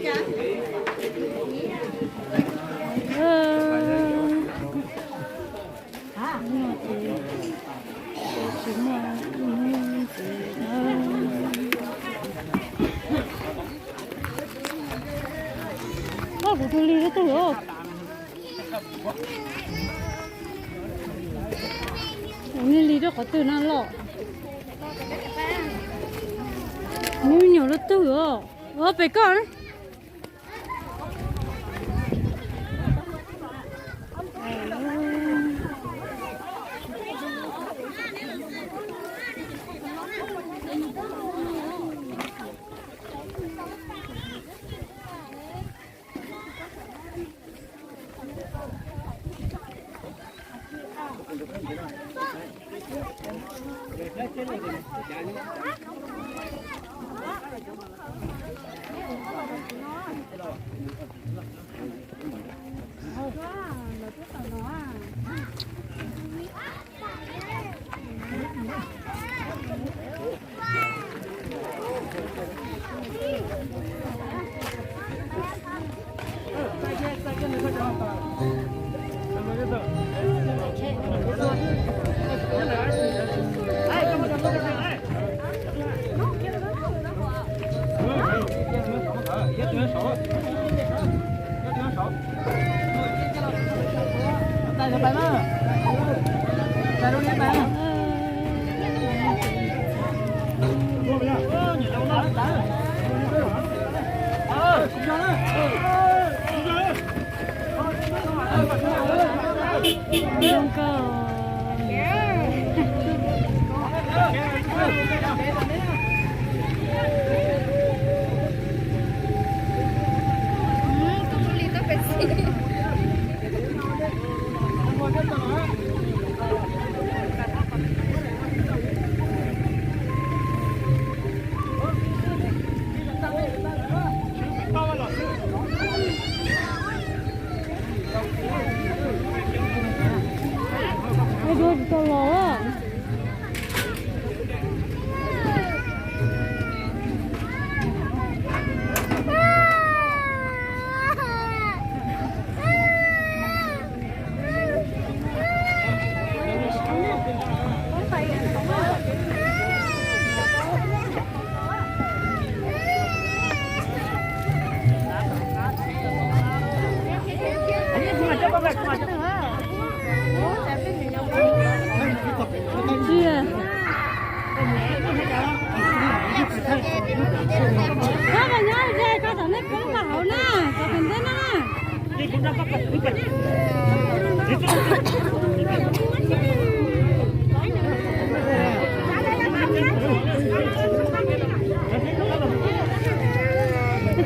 Kuv tus lig lub twg os? Kuv lig lig rau qhov twg no los? Nws nyuam lub twg os? Ua pem koj. Koj nyob ze koj tom nej poob nqa hauv na, tom pem nteb na.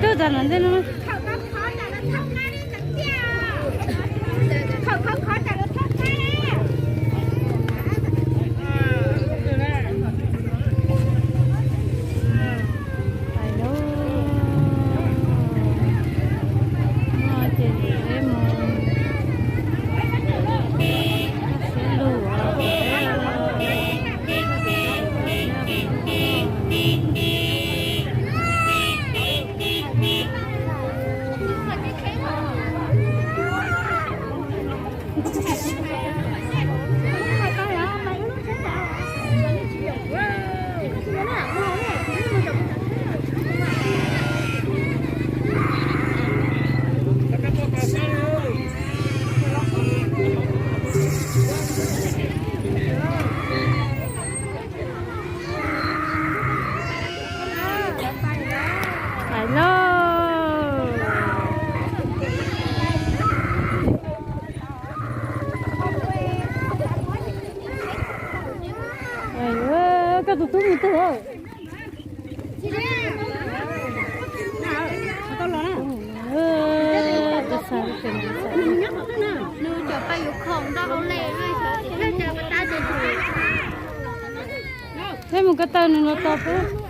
Tub tas ntej no. Hais lauj. Koj tus tub mus twg? Peb mus ko taw nws los tau peb.